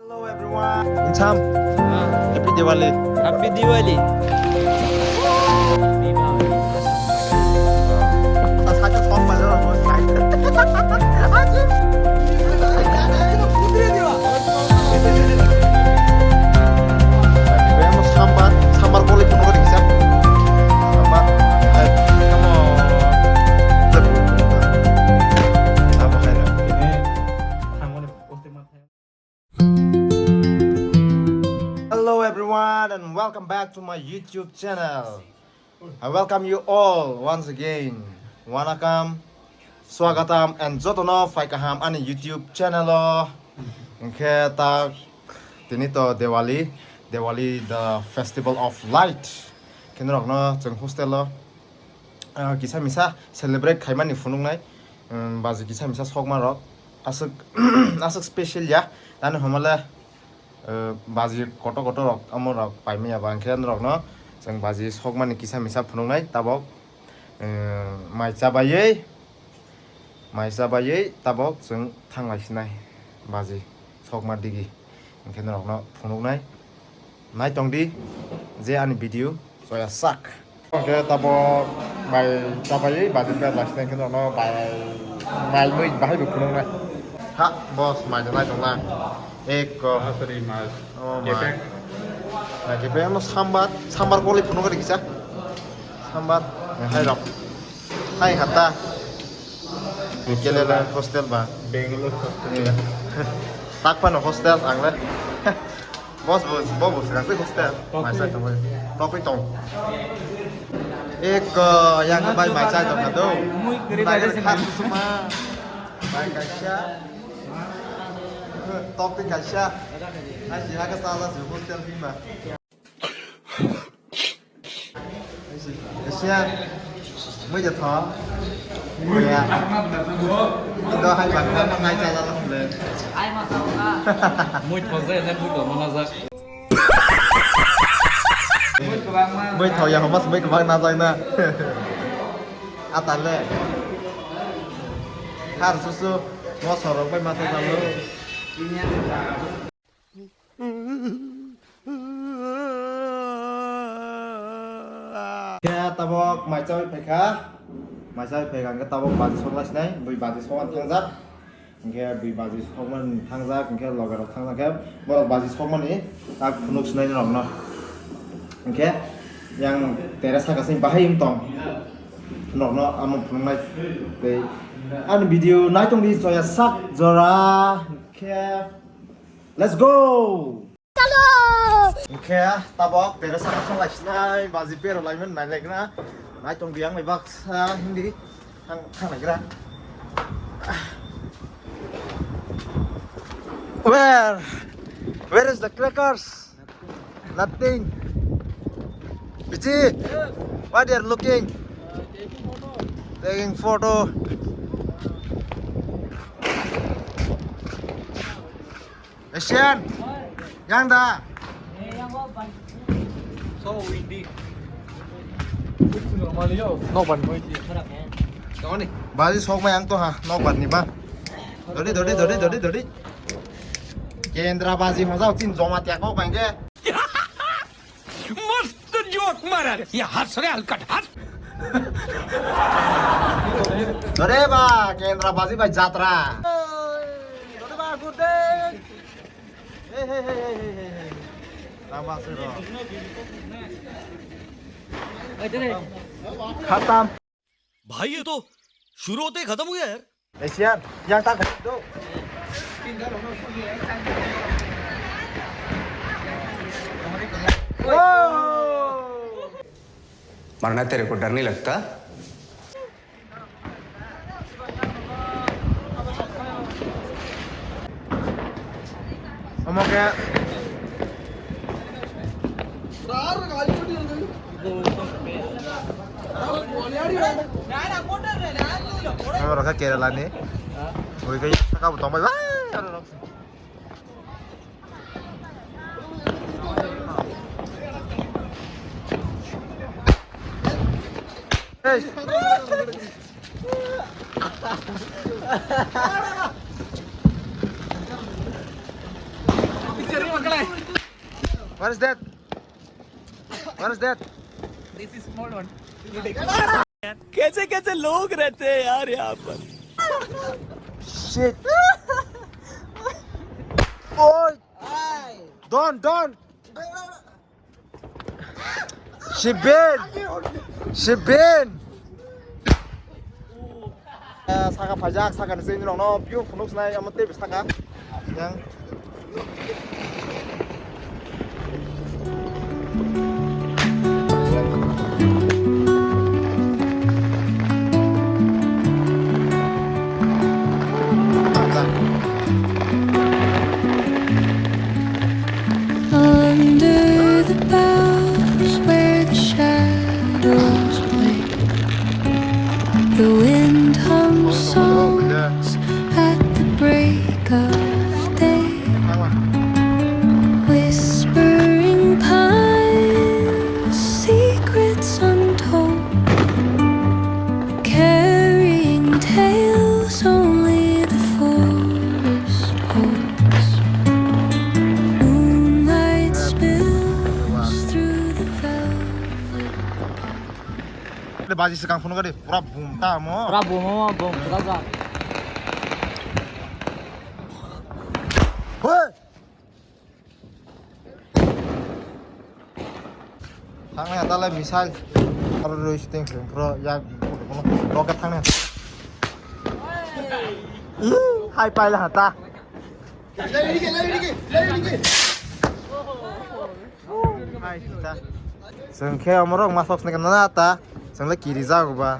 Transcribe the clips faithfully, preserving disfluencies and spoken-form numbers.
Hello everyone. Incham. Happy Diwali. Happy Diwali. Sambar, sambar boleh penuh kan bisa. Sambar. Eh, come on. Apa kayak ini? Hello everyone and welcome back to my YouTube channel. I welcome you all once again. Wanakam, swagatam and jotono phai kaham ani YouTube channel o. Hingkhe tak tini to Diwali, Diwali the festival of light. Khe norokno chwng hostel o ah, kisa misa celebrate khaimani phunuknai, um, baji kisa misa sokma rok aswk aswk special ya, ani homole, uh, baji kotor kotor rok omo rok paimaya ba hwnkhe norokno chwng baji sokmani kisa misa phunuknai tabok, um, mai chabaiwi mai chabaiwi tabok chwng thanglai sinai baji sokma digi hwnkhe norokno phunuknai. Naitong di je ani video soya sak. Hwnkhe tabo mai chabai bazin bai last time kheno no bai mai mui bahai bo phunuknai. Ha boss mai nai tongna. Ek ko. Asari mas. Oh mai. Kepek. Mai kepek ano sambar, sambar koli phunuk ri kisa. Sambar hai rok. Hai hata. Hostel Kelele ba? Hostel ba. Bangalore hostel. Tak pano hostel ang le. Bos bos bo bos kasi hostel. Tokwi. Mai sai tong. Tokwi tong. Ek yang bai mai sai tong do. Mui kiri bai sini. Suma. Bai kaisa. Tokwi kaisa. Asi haga sala hostel bima. Asia, mui je tho. Mui ya. Indo hai bang bang ngai cha la le. Ai ma sa ka. Mui thok jai na mui do ma na jak. Mui thok ya homas mui bang na jak na. Atale. Har susu. Mo sorok bai ma sa jalo. Khe tabok mai chawi phaikha, mai chawi phaikha hwnkhe tabok baji sokna sinai, bui baji sokna thangjak, hwnkhe bui baji sokna thangjak, hwnkhe loge rok thangjak khe borok baji sokmani tak phunuk sinai norokno, hwnkhe yang tere saka sini bahai wng tong norokno amo phunuknai tei ani video naitongdi soya sak jora hwnkhe. Let's go! Chalo! Hwnkhe tabok tere saka song lai sinai baji pero lai men nai lai gra. Nai tong biang lai baksa hindi thang thang lai gra. Where? Where is the crackers? Nothing. Bichi, what you are looking? Taking photo. Asian, yang da. So windy. It's normal, yo. No ban. Tongani. Baji sok ma yang to ha, no ban ni ba. Dodi, dodi, dodi, dodi, dodi. Kendra baji hojao chin joma tiak kok bangke. मस्त जोक मारा रे, ये हंस रे हलकट हंस। Dore ba, Kendra baji bai jatra. Dore ba, good day. Hey, hey, hey. Lama sero. Khatam. भाई, ये तो शुरू होते ही खत्म हो गया यार। Asian, yang tak do. मरना तेरे को डर नहीं लगता? Omo khe. Omo rok khe Kerala ni. Ui khe saka bo tongbai bai aro rok. Hey. What is that? What is that? This is small one. कैसे कैसे लोग रहते हैं यार यहाँ पर। Shit. Oi. Don't, don't. Shibin! Shibin! Eh, saka phaijak, saka ni sini rokno view phunuk sinai, amo tei saka. Yang. Under the boughs where the shadows play, the wind hums songs at the break of day, whispering pines secrets untold. Carrying tales only the forest holds. Moonlight spills through the velvet pines. Baji swkang phunuk gadi pura boom ta mo. Pura boom mo, boom pura ja. Hoi! Thangni hata le missile. Aro roi shooting film pro ya rocket thangni. Ih, hai pai le hata. Hai hata. Chwng khe omorok masok sini kana ta. Chwng le kiri jago ba.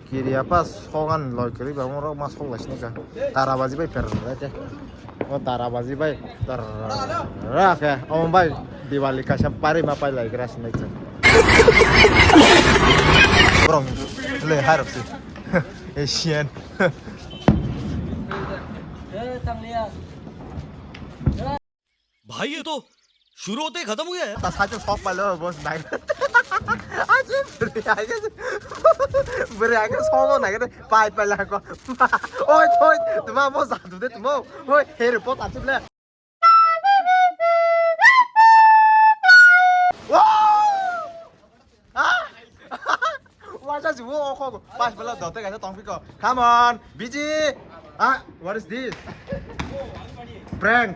Kiri apa sogan loi kwrwi ba, amo rok ma sok lai sini ka. Dara baji bai per rai te. O dara baji bai. Ra khe, omo bai Diwali kaisa pari ma pai lai gra sinai chwng. Borok le hai rok si. Asian. भाई, ये तो शुरू होते ही खत्म हो गया यार। Ta sai chwng sok pai lo boss nai. Aji bwrwi hai khe, bwrwi hai khe sogo nai khe pai pai la ko. Oi oi, tuma bo jadu de tuma. Oi, here po ta chip le. Wow! Ah! Wacha si wo okho. Pas bala dote kaisa tongpiko. Come on, Biji. Ah, what is this? Prank.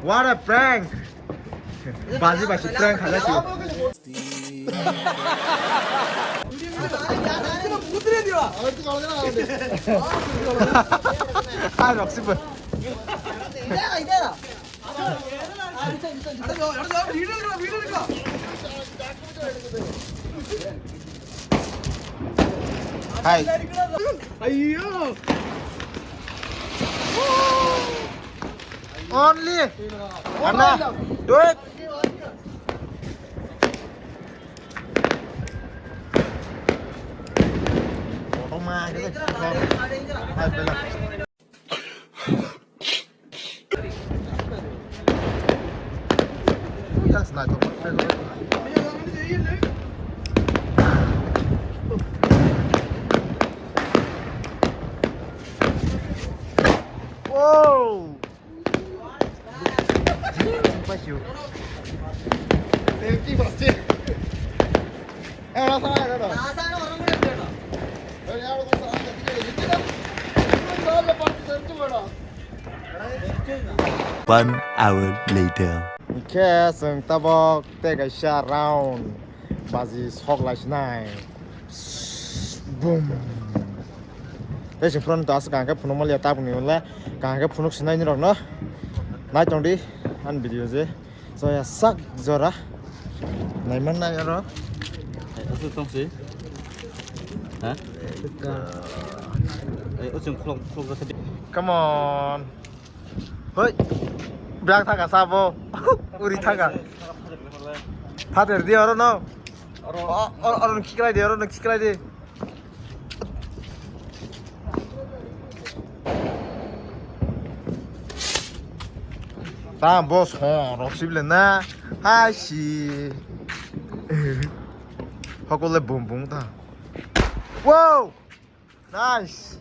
What a prank. Baji baji prank khala si. Hai, Roxy boy. Hai. Only. Anna, do it. Hai, bela. Wow! One hour later. Hingkhe chwng tabok tei kaisa round baji sok lai sinai. Boom. Tei chwng phano to aswk kaham khe phunukma liya tabukni ulo kaham khe phunuk sinai nini rokno. Nai tongdi ani video je. Soya sak jora. Naiman nai oro. Ai, aswk tongsi. Ha? Ai, o chwng khulok, khulok rasa di. Come on. Hoi. Biang thaka sabo. Uri thaka. Father di oro no. Oro, oro, oro khiklai di, oro no khiklai di. Ta boss ho rok sibile na. Hai si. Hokole bum bum ta. Wow! Nice.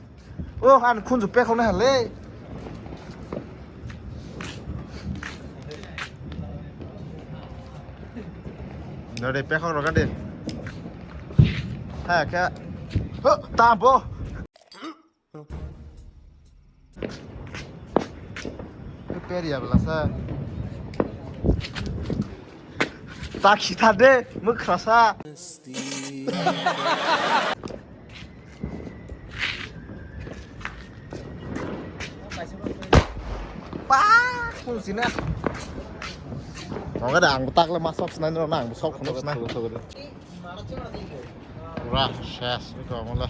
Oh, han khunju pek hokna hale. Nore pekok roga de. Ha khe. Ho, tambo. Peria belasa. Tak sitha de, mukrasa. Pak, kung sina. Mangga da ang tak le masok sinai no nang sok kono sinai. Pura ses, ito ang wala.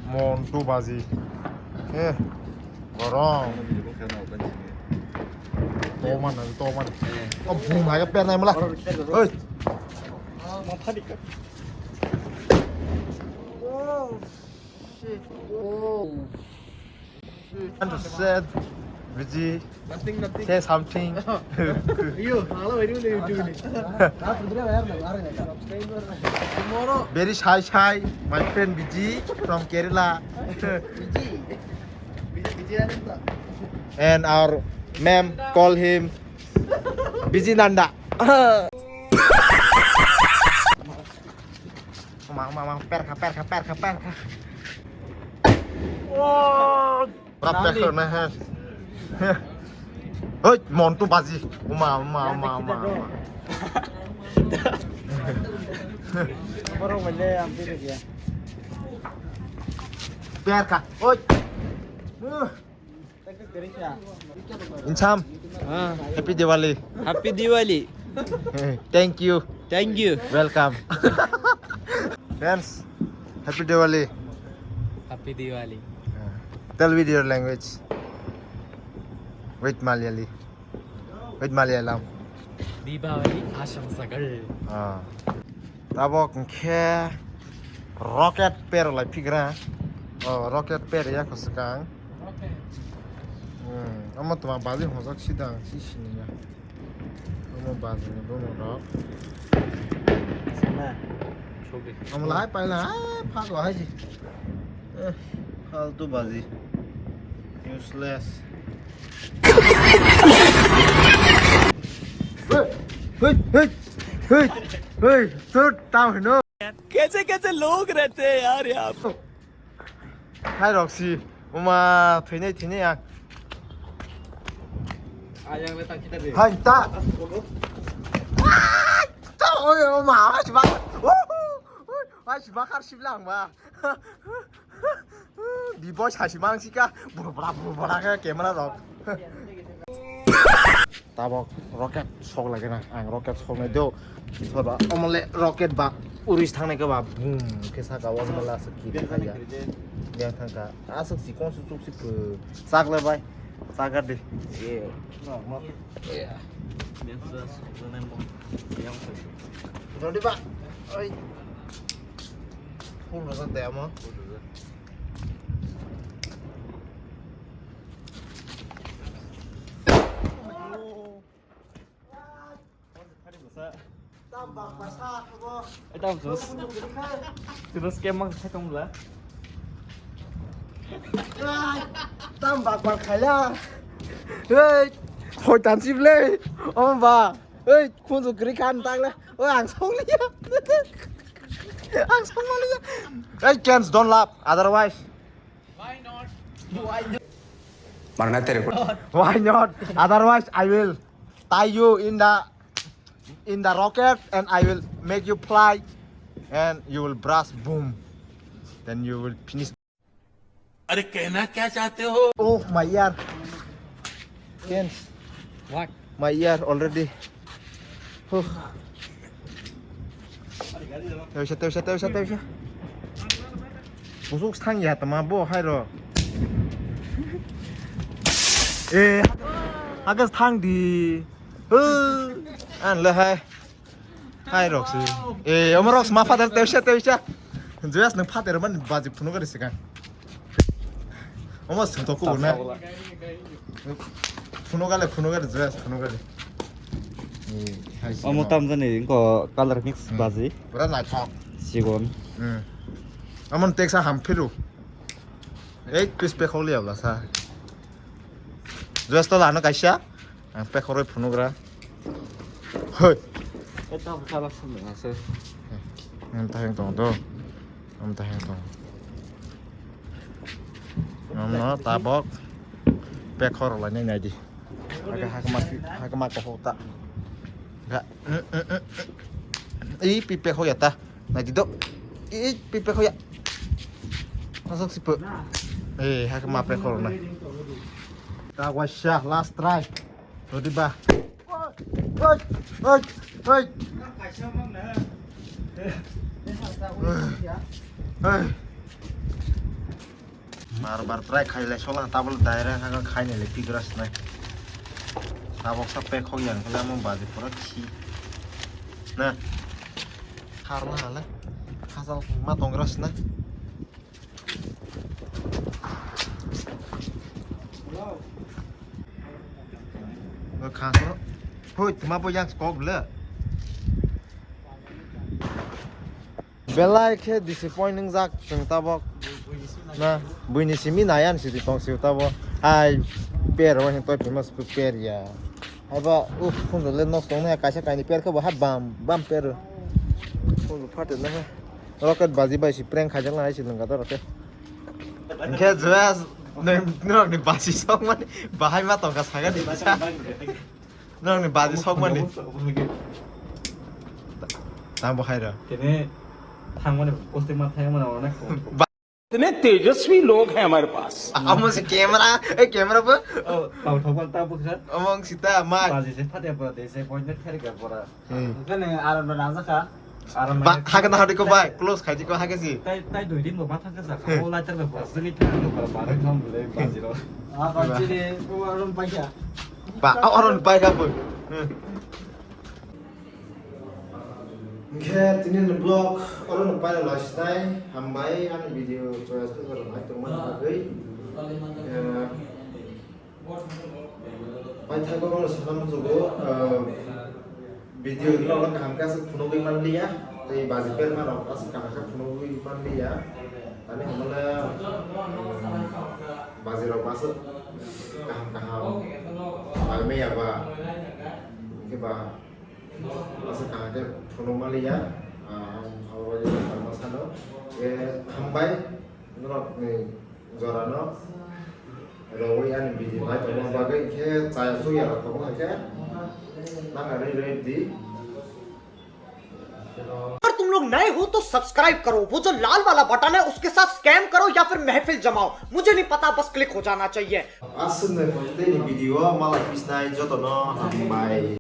Montu baji. Eh, gorong. Toman, toman. Oh, bung lagi pernah mula. Hei. Oh, shit. Oh. And said, Viji, nothing, nothing. Say something. Yo, hello, I don't know you doing it. Very shy, shy, my friend Viji from Kerala. Viji. Viji, Viji Ananda. And our ma'am call him Viji Nanda. Mang, mang, mang, perkha, perkha, perkha, perkha. Oh! Rap perkha na ha. Hoi, montu baji. Uma, uma, uma, uma, uma. Borok bole ang pide dia. Perkha. Hoi. Uh. Insam. Ah. Happy Diwali. Happy Diwali. Thank you. Thank you. Welcome. Friends, Happy Diwali. Happy Diwali. Tell with your language. With Malayali. With Malayalam. Deepavali asamsagal. Ah. Tabok hwnkhe rocket per lai phigra. Oh, rocket per ya khosokang. Hmm, omo tuma bali hojak sidang si siniya. Omo bali ni bomo rok. Sana. Omo lai paila, ah, phak lahai si. Eh, faltu baji. Useless. Hey, hey, hey, hey, hey, sir, down, no. कैसे कैसे लोग रहते हैं यार यहाँ पे। Hai Roxy, uma, thwinai, thwinai ang. Ayang le tak kita deh. Hai, ta. Oi, uma, hai, sibak. Woohoo! Oi, hai, sibak har siblang ba. Di boy sasi mang sika, bura bura bura bura ke camera rok. Tabok rocket sok lagi na, ang rocket sok nai do. Soba omole rocket ba uris thang nai ke ba boom ke saka wa mala se ki thaya. Yang thang ka asok si kon su suk si sak le bai. Sak de. Yeah. Rodi ba. Oi. Full rojak de amo. Tam bak ba sa ko. Eh, tam sus. Terus kemang sa tong la. Tam bak ba khala. Hei, hoi tan sib le. Om ba. Hei, khun su kri khan tak le. Oi, ang song liya. Ang song liya. Hey, Kens, don't laugh. Otherwise. Why not? Why not? Why not? Otherwise, I will tie you in the in the rocket and I will make you fly and you will burst, boom. Then you will finish. अरे कहना क्या चाहते हो? Oh my ear. Kens. What? My ear already. Huh. Tewisa, tewisa, tewisa, tewisa. Busuk thang ya tama bo hai ro. Eh, hagas thang di. Huh. An le hai. Hai Roxy. Eh, omo Roxy ma father tewisa, tewisa. Joyas nang father man baji phunu gari sikang. Omo sung to ko na. Phunu gale, phunu gale, Joyas phunu gale. Eh, hai si. Omo tam jani ko color mix baji. Pura naithok. Sigon. Hmm. Amon teksa ham phiru. Ei, pis pe kholi abla sa. Joyas to lano kaisa. Ang pekhoroi phunugra. Hoi. Eta bwkha lak sumle ase. Ang taheng tong do. Ang taheng tong. Ang no tabok. Pekhor lai nai nai di. Aga hakma hakma ko hota. Ga. Ei pi pekhor ya ta. Nai di do. Ei pi pekhor ya. Masuk sipu. Eh hakma pekhor na. Ta washa last try. Rodi ba. Hoi, hoi, hoi. Hoi. Mar bar try khai lai sola tabul daira haga khai nai le pigras nai. Tabok sa pek khok yang kala mo baji pura khi. Na. Khar na hale. Khasal ma tongras na. Hoi, tma bo yang skok le. Belai khe disappoint wngjak chwng tabok. Na, buini simi nai ani sidi tong sio tabok. Hai, per wa hin toi famous per ya. Haiba, uf, phunjo le nok tong na kaisa kaini per khe bo ha bam, bam per. Phunjo phate na ha. Rocket baji bai si prank khaijak na hai si lwng kha to rocket. Hwnkhe jua nwng, nwng ni baji sok mani bahai ma tongkha saga di kisa. Nwng ni baji sok mani. Tang bo hai ro. Tene thang mani posting ma thang mani onek. इतने तेजस्वी लोग हैं हमारे पास। Amo se camera, e camera bo. Oh, tau thok ta bukha. Among sita ma. Baji se phate pora de se point kher kher pora. Hmm. Kene aram na nang jakha. Aram ba, mai haga na hadi ko bai, close khai ko haga si. Tai, tai dui din bo ma thang ka sa. Hmm. O lai tar ba, sini thang ko ba, ba thang bole ba jiro. Ah, ba jire, o aram pai kha. Ba, o aram pai kha bo. Hmm. Hwnkhe tini ni vlog oro no pai lai sinai, hambai ani video choya se rok nai tongmani bagwi. Eh, Paithago ang sana muchugo, eh, video ni rok kaham khe aswk phunugwi manliya, tei baji berma rok aswk kaham khe phunugwi manliya. Tani hwnmale, mm, baji rok aswk kaham kaham bai maya ba, hwnkhe ba aswk kaham khe phunuk manliya. Ah, ang abo bai tongma sano, eh, hambai norok ni jora no rogwi ani video nai tongma bagwi khe chaya chukya rok tongo hai khe nang ani rate di. अगर तुम लोग नए हो तो सब्सक्राइब करो, वो जो लाल वाला बटन है उसके साथ स्कैम करो या फिर महफिल जमाओ, मुझे नहीं पता, बस क्लिक हो जाना चाहिए। Aswk nai photo tei ni video malai pisnai joto no hambai.